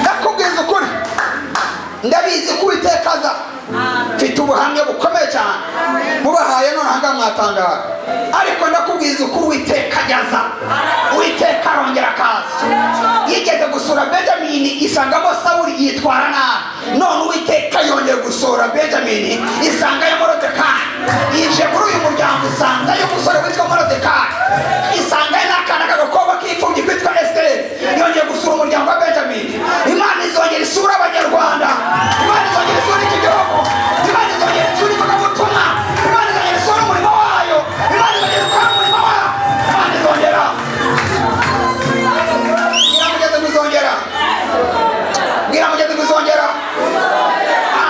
Ndakubwiza ukuri, ndabizi ko Uwiteka aza. Mfite ubuhamya bukomeye cyane mubahaye none aha ngaha mwatangara, ariko ndakubwiza ukuri, Uwiteka aza, Uwiteka arongera akaza. Yigeze gusura Benjamini isangamo Sawuli yitwara nabi, none Uwiteka yongeye gusura Benjamini isangayo Morodekayi. Yije muri uyu muryango isangayo umusore witwa Morodekayi, isangayo n'akana k'agakobwa k'imfubyi kitwa Esiteri. Yongeye gusura umuryango wa Benjamini. Imana izongera isura Abanyarwanda, Imana izongera isura iki gihugu, Imana izongera isura ivugabutumwa, Imana izongera isura umurimo wayo, Imana izongera ikora umurimo wayo, Imana izongera. Bwira mugenzi ngo izongera. Bwira mugenzi ngo izongera.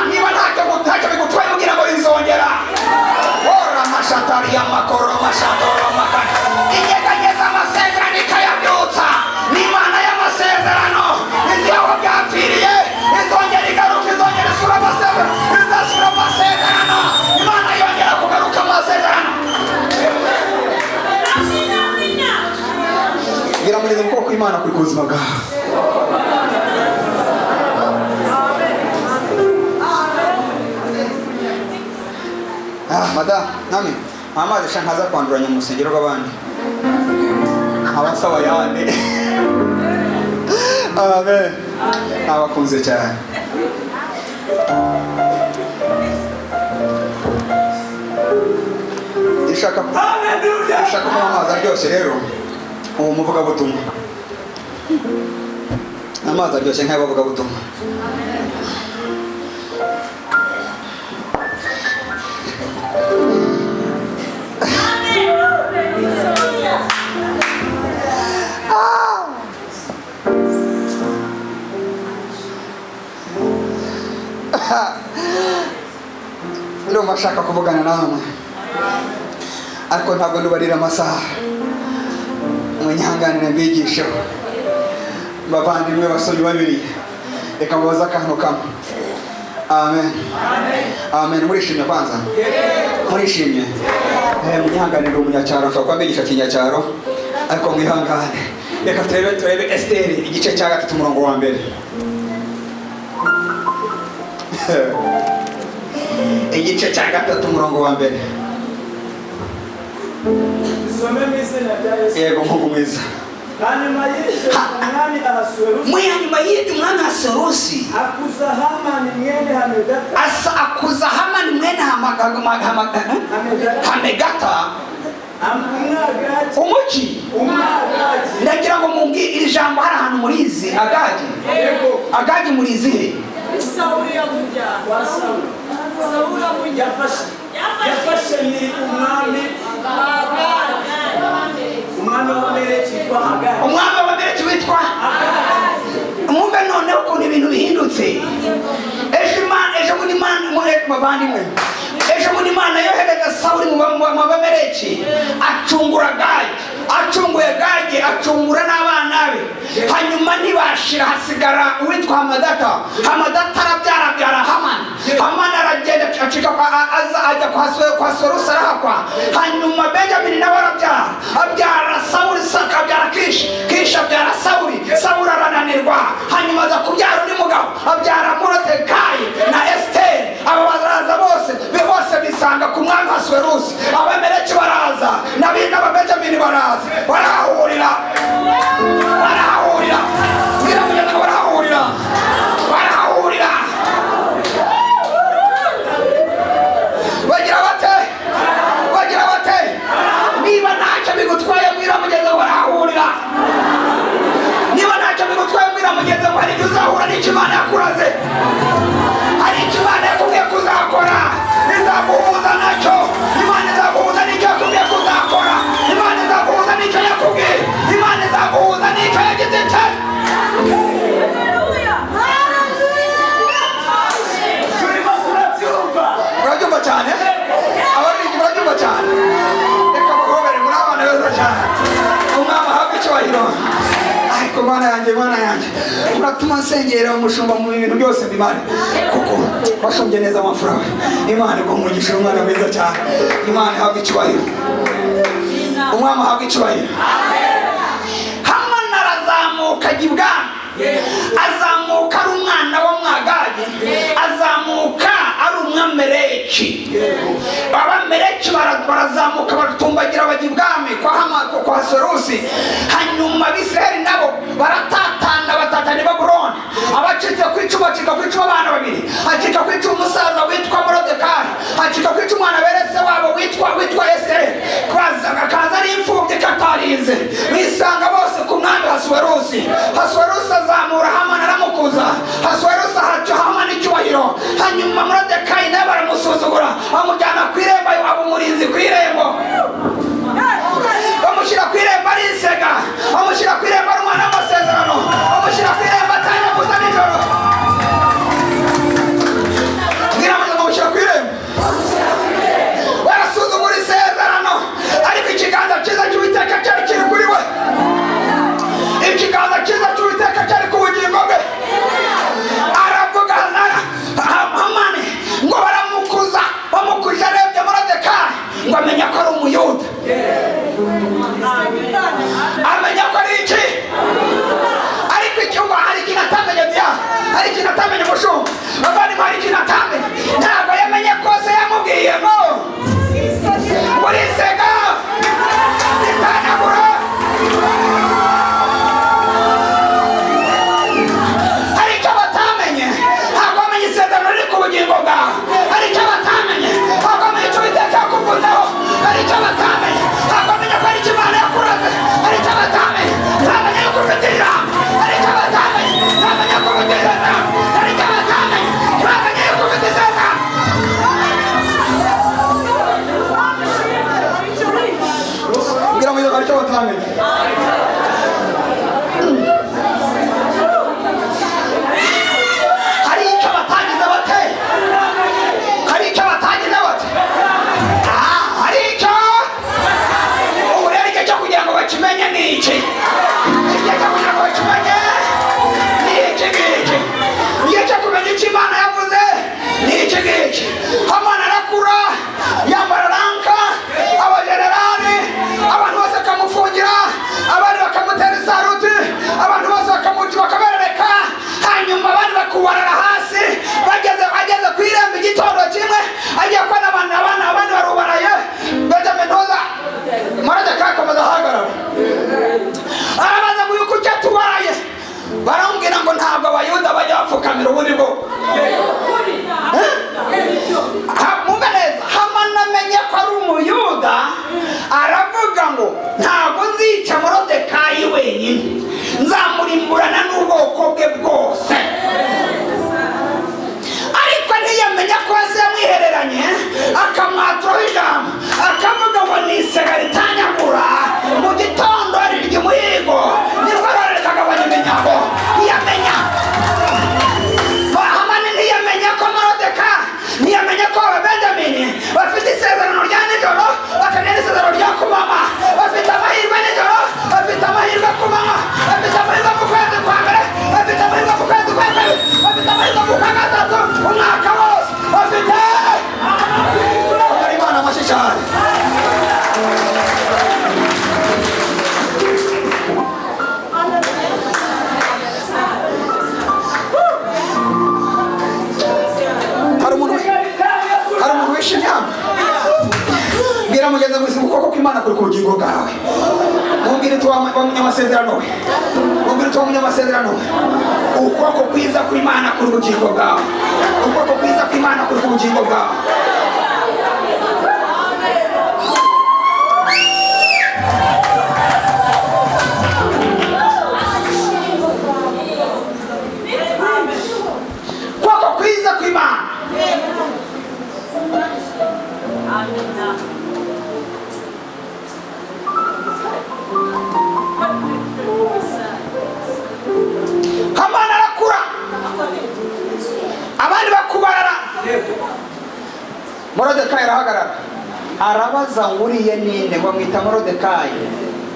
Niba ntacyo bigutwaye mubwira ngo izongera. Ora mashatari y'amakoro, mashatoro, makara. Inyeganyeza amasezerano ikayabyutsa. Ni Imana y'amasezerano. Izi aho byapfiriye, izongera igaruka, izongera isura amasezerano, izasura amasezerano. Imana yongera kugaruka amasezerano. Bwira mugenzi ngo ko Imana kuri ku buzima bwawe. Madam, nami, amazi sha ntaza kwanduranya mu rusengero rw'abandi. Abasaba yandi. Amen. Abakunze cyane. Ushaka Hallelujah. ushaka kunywa amazi aryoshye rero, uwo muvugabutumwa, amazi aryoshye nk'ay'abavugabutumwa. Ndumva ashaka kuvugana namwe, ariko ntabwo ndubarira amasaha. Munyihanganire mbigisheho. Bavandimwe basomyi babiri, reka mubaze akantu kamwe. Amen, amen. Murishimye? Kwanza murishimye? Munyihanganire, umunyacyaro nshobora kuba mbigisha kinyacyaro, ariko mwihangane. Reka turebe Esiteri igice cya 3, umurongo wa 1. Igice cya 3, umurongo wa 1. Dusome mu izina rya Yesu. Yego, muhungu mwiza. Hanyuma y'ibyo, umwami Ahasuwerusi Mu hanyuma y'ibyo, umwami Ahasuwerusi akuza Hamani mwene Hamedata. Asa akuza Hamani mwene Hamedata. Hamegata. Umwagagi. Umuki? Umwagagi. Ndagira ngo mumbwire iri jambo, hari ahantu murizi? Agagi? Yego. Agagi murizi he? Sawuli yamujyana. Wa Sawuli. Sawuli amujyana. Yafashe ni umwami w'Abameleki witwa Agagi. Umwami w'Abameleki witwa. Mwumve noneho ukuntu ibintu bihindutse. Ejo Imana, ejo bundi Imana, bavandimwe, ejo bundi Imana yohereje Sawuli mu Bameleki, acungura Gagi. Acunguye Gagi, acungura n'abana be. Hanyuma ntibashira, hasigara uwitwa Hamadata. Hamadata arabyara, abyara Hamani. Hamani aragenda, acika aza ajya kwa Sorusi, arahakwa. Hanyuma Benjamini nawe arabyara, abyara Sawuli, Saka abyara Kishi, Kishi abyara Sawuli. Sawuli arananirwa, hanyuma aza kubyara undi mugabo, abyara Morodekayi na Esiteri. Aba baraza bose, bose bisanga ku mwami Hasuwerusi. Abameleki baraza, n'Ababenjamini baraza, barahahurira, barahahurira. Mbwira mugenzi wawe, barahahurira, barahahurira. Bagira bate? Bagira bate? Niba ntacyo bigutwaye, mbwira mugenzi wawe, barahahurira. Niba ntacyo bigutwaye, mbwira mugenzi wawe, hari igihe uzahura n'icyo Imana yakuraze, hari icyo Imana yakubwiye kuzakora, izaguhuza nacyo. Imana izaguhuza n'icyo yakubwiye kuzakora. Imana izaguhuza n'icyo yakubwiye. Imana izaguhuza n'icyo yagize icyo. Turimo turabyumva. Murabyumva cyane? Abaririmbyi, murabyumva cyane? Reka muhobere, muri abana beza cyane. Umwami ahabwe icyubahiro. Ariko Mana yanjye, Mana yanjye, muratuma nsengera umushumba mu bintu byose mbimare, kuko washumbye neza amafura. Imana iguha umugisha, umwana mwiza cyane. Imana ihabwe icyubahiro, umwami ahabwe icyubahiro. Hamani arazamuka ajya ibwami. Azamuka ari umwana wa Mwagagi, azamuka ari Umwameleki. Abameleki barazamuka, baratumbagira, bajya ibwami kwa Sorusi. Hanyuma Abisirayeli nabo baratatana, batatana i Babuloni. Abacitse ku icumu bacika ku icumu abana babiri: hacika ku icumu umusaza witwa Morodekayi, hacika ku icumu umwana berese wabo witwa Esiteri. Akaza ari imfubyi katarize. Bisanga bose ku mwami Hasuwerusi. Hasuwerusi azamura Hamani, aramukuza. Hasuwerusi aha Hamani icyubahiro. Hanyuma Morodekayi nawe baramusuzugura, bamujyana ku irembo, aba umurinzi ku irembo. Bamushyira ku irembo ari insega, bamushyira ku irembo ari umwana w'amasezerano, bamushyira ku irembo atangiye kuza nijoro. Mbwira ngo bamushyira ku irembo, barasuzugura isezerano, ariko ikiganza cyiza cy'Uwiteka cyari kiri kuri we. Ikiganza cyiza cy'Uwiteka cyari ku bugingo bwe. Aravuga Hamani ngo baramukuza. Bamukuje, arebye Morodekayi ngo amenya ko ari Umuyuda. Amenya ko ari iki? Ariko icyumba, hari ikintu atamenye bya, hari ikintu atamenye. Umushumba, bavandimwe, hari ikintu atamenye. Ntabwo yamenye kose yamubwiye ngo murisega ritanagura. Hari icyo batamenye. Ntabwo bamenye isezerano riri ku bugingo bwawe. Hari icyo batamenye. Ntabwo bamenye icyo Uwiteka yakuvuzeho. Hari icyo batamenye. Batamenye. Hari icyo batagize bate? Hari icyo batagize bate? Hari icyo. Ubu rero igihe cyo kugira ngo bakimenye ni iki? Igihe cyo kugira ngo bakimenye ni iki ngiki. Igihe cyo kumenya icyo Imana yavuze ni iki ngiki. Hamani arakura, yambara ranka, abajenerali, abantu bose bakamufungira, abandi bakamutera isaruti, abantu bose bakamuca bakaberereka, hanyuma abandi bakubarara hasi. Bageze ageze ku irembo igitondo kimwe, agiye kubona abantu abana abandi barubaraye. Benjamin Ntuza Moridekayi akomeza ahagarara, arabaza ngo uyu kuki atubaraye? Baramubwira ngo ntabwo Abayuda bajya bapfukamira ubundi bwoko. Mwumve neza, Hamani amenye ko ari Umuyuda, aravuga ngo ntabwo nzica Moridekayi wenyine, nzamurimburana n'ubwoko bwe bwose. Ariko ntiyamenya ko se yamwihereranye, akamwaturaho ijambo, akavuga ngo ni isega ritanyagura, mu gitondo rirya umuhigo, nibwo rero rikagabanya iminyago. Ntiyamenya Hamani, ntiyamenya ko Moridekayi, ntiyamenya ko Ababenjamini bafite isezerano rya nijoro, bakagira n'isezerano rya kumanywa. Bafite amahirwe nijoro, bafite amahirwe ku manywa, bafite amahirwe mu kwezi kwa mbere, bafite amahirwe mu kwezi kwa kabiri, bafite amahirwe mu kwa gatatu, umwaka wose bafite. Komera Imana amashyi cyane. Hari umuntu, hari umuntu wishimye hano? Bwira mugenzi wawe ngo ukuboko kw'Imana kuri ku bugingo bwawe. Mubwire uti wa munyamasezerano we, mubwire uti wa munyamasezerano we, ukuboko kwiza kw'Imana kuri ubugingo bwawe, ukuboko kwiza kw'Imana kuri ku bugingo bwawe. Ukuboko kwiza kw'Imana. Hamani arakura, abandi bakubarara. Moridekayi arahagarara, arabaza ngo uriya ninde? Ngo amwita Moridekayi.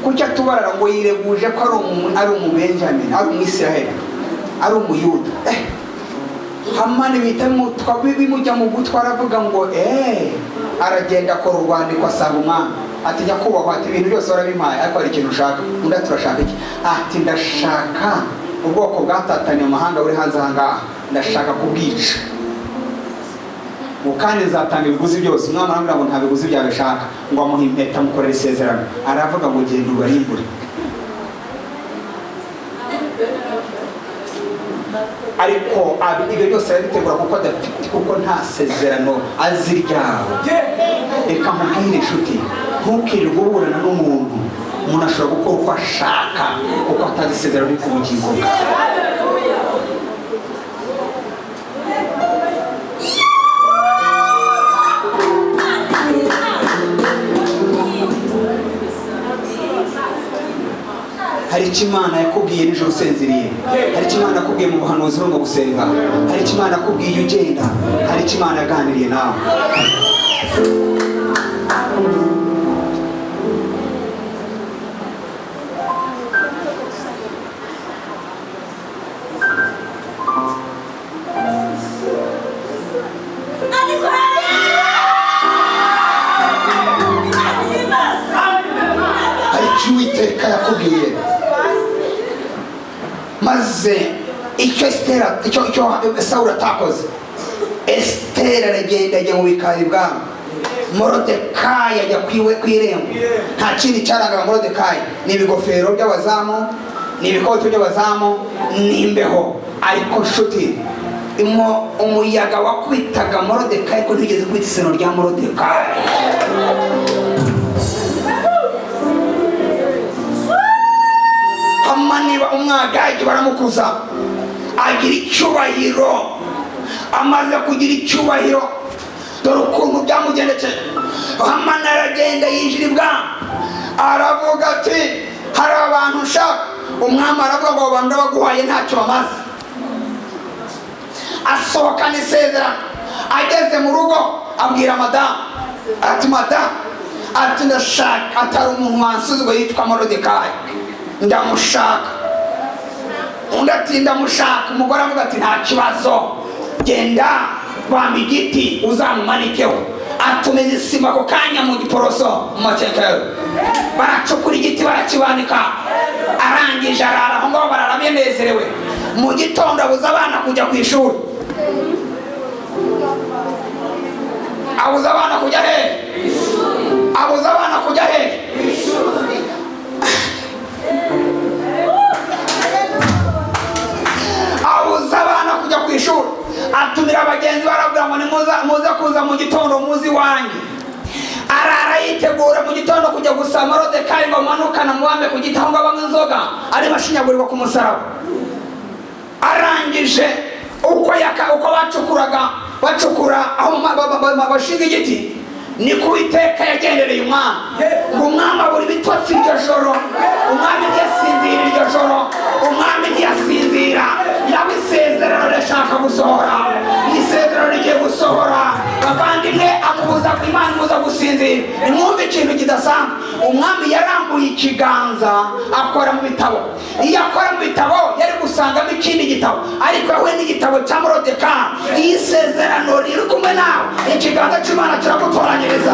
Kuki atubarara? Ngo yireguje ko ari Umubenjamini, ari Umwisiraheli, ari Umuyuda. Hamani bita bimujya mu gutwi, aravuga ngo aragenda akora urwandiko asaba umwami, ati nyakubahwa, ati ibintu byose warabimpaye, ariko hari ikintu ushaka. Undi ati urashaka iki? Ati ndashaka ubwoko bwatataniye mu mahanga buri hanze aha ngaha, ndashaka kubwica, ngo kandi nzatanga ibiguzi byose. Umwami aramubwira ngo nta biguzi byawe ashaka, ngo amuhe impeta, amukorera isezerano, aravuga ngo genda ubarimbure. Ariko ibyo byose arabitegura kuko adafite, kuko nta sezerano azi ryabo. Reka nkubwire inshuti, ntukirirwe uburana n'umuntu. Umuntu ashobora gukora uko ashaka kuko atazi isezerano riri ku bugingo bwawe. Hari icyo Imana yakubwiye nijoro usinziriye, hari icyo Imana yakubwiye mu buhanuzi urimo gusenga, hari icyo Imana yakubwiye ugenda, hari icyo Imana yaganiriye nawe. Hari icyo Uwiteka yakubwiye. Maze icyo Esitera, icyo Sawuli atakoze, Esitera aragenda ajya mu bikari bwami. Moridekayi ajya ku irembo. Nta kindi cyarangaga Moridekayi, ni ibigofero by'abazamu, ni ibikoti by'abazamu, ni imbeho. Ariko nshuti, umuyaga wakubitaga Moridekayi ko ntigeze kwita iseno rya Moridekayi. Hamani umwagagi baramukuza, agira icyubahiro. Amaze kugira icyubahiro, dore ukuntu byamugendekeye. Hamani aragenda yinjira ibwami, Aravuga ati hari abantu nshaka. Umwami aravuga ngo abo bantu ndabaguhaye ntacyo bamaze. Asohokana isezerano. Ageze mu rugo abwira madamu ati madamu, ati ndashaka, atari umuntu wansuzuguye yitwa Moridekayi, ndamushaka. Undi ati ndamushaka. Umugore avuga ati nta kibazo, genda bamba igiti uzamumanikeho. Atumiza isima ako kanya mu Giporoso mu Makekero, baracukura igiti barakibanika. Arangije arara aho ngaho, barara benezerewe. Mu gitondo abuza abana kujya ku ishuri. Abuza abana kujya he? Abuza abana kujya he? Abuza abana kujya ku ishuri. Atumira abagenzi barabwira ngo nimuze kuza mu gitondo muzi wanjye. Arara yitegura mu gitondo kujya gusaba Moridekayi ngo amanukane amubambe ku giti aho ngaho banywa inzoga, arimo ashinyagurirwa ku musaraba. Arangije uko uko bacukuraga bacukura aho bashinga igiti, niko Uwiteka yagendereye umwami. Ngo umwami abura ibitotsi iryo joro. Umwami ntiyasinzira iryo joro. Umwami ntiyasinzira. Nawe isezerano rirashaka gusohora, isezerano rigiye gusohora. Bavandimwe, amubuza Imana imubuza gusinzira. Nimwumve ikintu kidasanzwe. Umwami yarambuye ikiganza akora mu bitabo. Iyo akora mu bitabo yari gusangamo ikindi gitabo, ariko yahuye n'igitabo cya Moridekayi. Iyo isezerano riri kumwe nawe, ikiganza cy'Imana kiragutoranyiriza.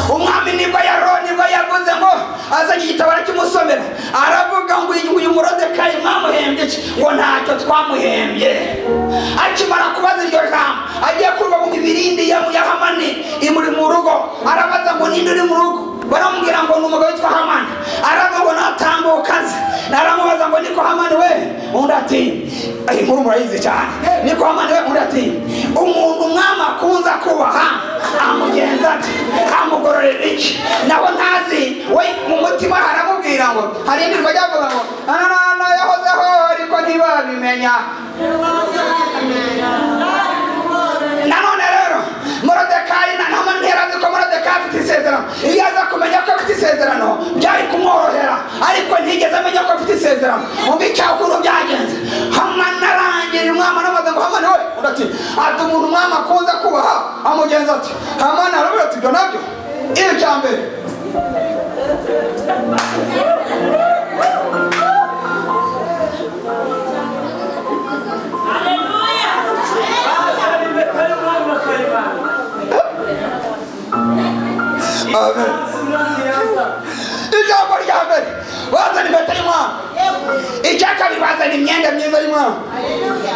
Umwami nibwo nibwo yavuze ngo azanye igitabo arakimusomera, aravuga ngo uyu Moridekayi mwamuhembye iki? Ngo ntacyo twamuhembye. Akimara kubaza iryo jambo, agiye kumva ngo ibirindi ya Hamani imuri mu rugo. Arabaza ngo ninde uri mu rugo? Baramubwira ngo ni umugabo witwa Hamani. Aravuga ngo natambuka aze. Aramubaza ngo niko Hamani we? Undi ati inkuru murayizi cyane. Niko Hamani we? Undi ati umuntu umwami akunze kubaha amugenza ati amugororera iki? Naho ntazi we mu mutima aramubwira ngo hari indirimbo ryavuga ngo anana yahozeho ariko ntibabimenya. Nanone rero Moridekayi na Hamani ntiyarazi ko Moridekayi afite isezerano. Iyo aza kumenya ko afite isezerano byari kumworohera, ariko ntigeze amenya ko afite isezerano. Umva icyaha ukuntu byagenze. Hamani arangije umwami aramubaza ngo Hamani we? Undi ati ati umuntu umwami akunze kubaha amugenza ati. Hamani aravuga ati ibyo nabyo icya mbere. Amen. Ijambo rya mbere bazana impeta y'umwami. Icya kabiri bazana imyenda myiza y'umwami.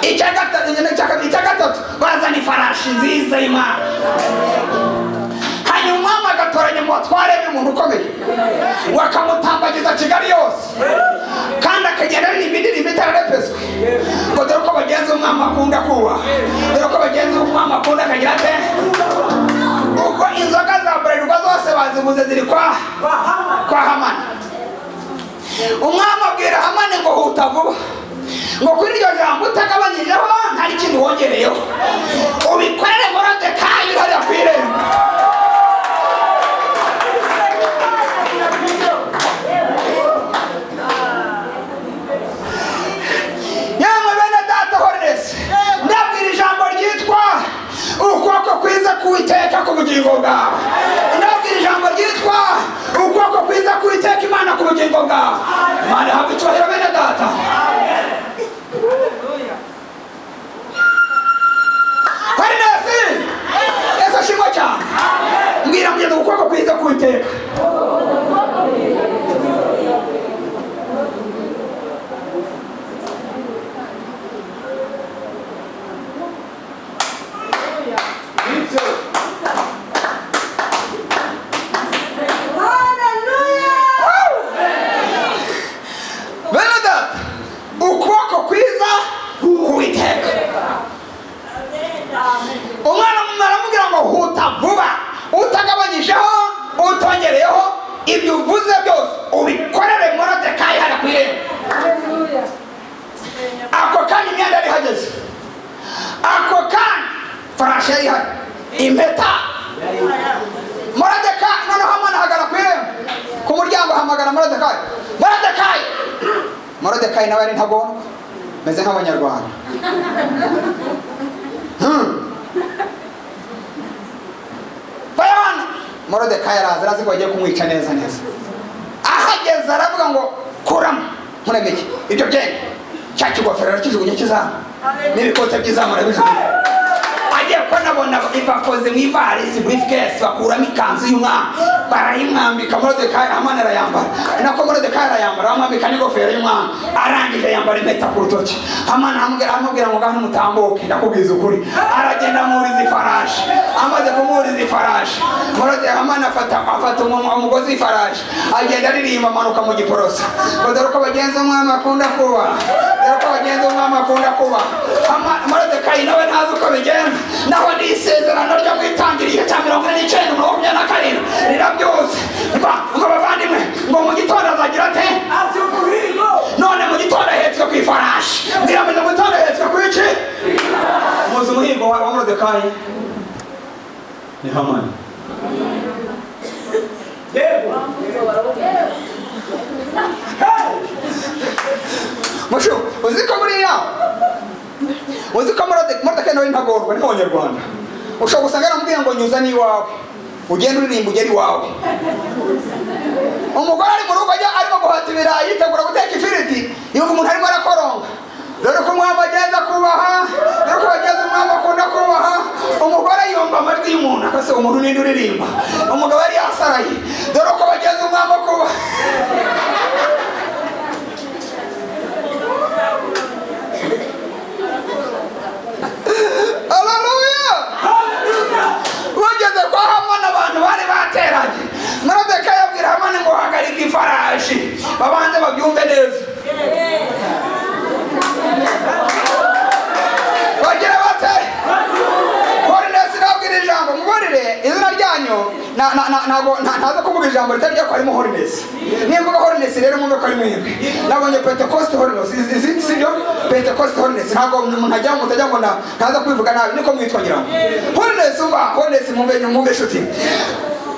Icya gatatu bazana ifarashi nziza y'umwami. Hanyuma umwami agatoranya mu batware b'umuntu ukomeye, bakamutambagiza Kigali yose, kandi akagenda aririmba indirimbo itararepeswe ngo dore uko bagenzi umwami akunda kubaha, dore uko bagenzi umwami akunda akagira ate. Ubwo inzoga za Bralirwa zose baziguze ziri kwa Hamani. Umwami abwira Hamani ngo huta vuba, ngo kuri iryo jambo utagabanyijeho nta n'ikindi wongereyeho, ubikorere Moridekayi hariya ku irembo. Yamwe bene data Holiness, ndabwira ijambo ryitwa ukuboko kwiza k'Uwiteka ku bugingo bwawe. Ndabwira ijambo ryitwa ukuboko kwiza k'Uwiteka Imana ku bugingo bwawe. Imana ihabwe icyubahiro bene data. Holiness, Yesu ashimwe cyane. Mbwira mugenzi ukuboko kwiza k'Uwiteka. Bene data, ukuboko kwiza k'Uwiteka. Umwana aramubwira ngo huta vuba, utagabanyijeho utongereyeho, ibyo uvuze byose ubikorere Moridekayi hariya ku irembo. Ako kanya imyenda yari ihageze, ako kanya farashi yari ihari, impeta. Moridekayi noneho Hamani ahagarara ku Moridekayi, Moridekayi, Moridekayi nawe ari ntagondwa, meze nk'abanyarwanda. Bayabana Moridekayi araza, arazi ko bagiye kumwica neza neza. Ahageze aravuga ngo kuramo nkuremeke ibyo byenda, cya kigofero arakijugunya kizamu n'ibikote by'izamu arabijugunya. Agiye kubona bakoze mu ivarisi briefcase, bakuramo ikanzu y'umwami barayimwambika. Moridekayi Hamani arayambara, nako Moridekayi arayambara, bamwambika n'ingofero y'umwami. Arangije yambara impeta ku rutoki. Hamani aramubwira ngo ngaho nimutambuke, ndakubwiza ukuri. Aragenda amwuriza ifarashi. Amaze kumwuriza ifarashi, Moridekayi Hamani afata umugozi w'ifarashi, agenda aririmba, amanuka mu giporoso ngo dore uko bagenza umwami akunda kuba, dore uko bagenza umwami akunda kuba. Moridekayi nawe ntazi uko bigenza, naho ni isezerano ryo mu itangiriro cya 49 27 rirabyuze ngo bavandimwe, ngo mu gitondo azagira ate? None mu gitondo ahetswe ku ifarashi. Ngirameze mu gitondo ahetswe ku iki? Muzi umuhigo wa Moridekayi ni Hamani. Mushu, uzi ko buriya uzi ko Moridekayi nawe ntagorwa, ni nk'abanyarwanda. Ushobora gusanga yaramubwiye ngo nyuza n'iwawe, ugende uririmba ugere iwawe. Umugore ari mu rugo ajya arimo guhata ibirayi, yitegura guteka ifiriti, yumva umuntu arimo arakoronga. Dore ko umwami agenda kubaha, dore ko bageze umwami akunda kubaha. Umugore yumva amajwi y'umuntu, akase umuntu ninde uririmba? Umugabo yari yasaraye. Dore ko bageze umwami akubaha. Haleluya! Bageze kwa Hamani, abantu bari bateranye. Moridekayi abwira Hamani ngo hagarika ifarashi, babanze babyumve neza. Bagira bate? Holiness nabwira ijambo, muborere izina ryanyu, ntabwo ntaza kuvuga ijambo ritari ryo ko harimo holiness. Nimvuga holiness rero mwumve ko ari mwebwe. Nabonye Pentecost holiness, sibyo? Pentecost holiness ntabwo umuntu ajya ngo mutajya ngo ntaza kubivuga nabi, niko mwitwa ngira ngo. Holiness umva, holiness mwumve inshuti.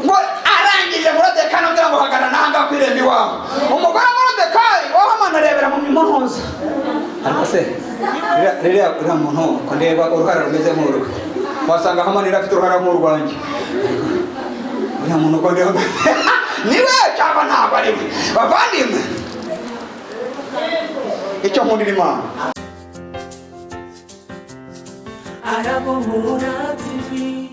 Ngo arangije Moridekayi aramubwira ngo hagarara n'ahangaha ku irembo iwawe. Umugore wa Moridekayi wa Hamani arebera mu ntuza. Ariko se ririya muntu ko ndeba uruhara rumeze nk'urwe, wasanga Hamani yari afite uruhara nk'urwanjye. Uriya muntu ko ndeba niwe cyangwa ntabwo ari we? Bavandimwe, icyo nkundira Imana. Arabohora TV.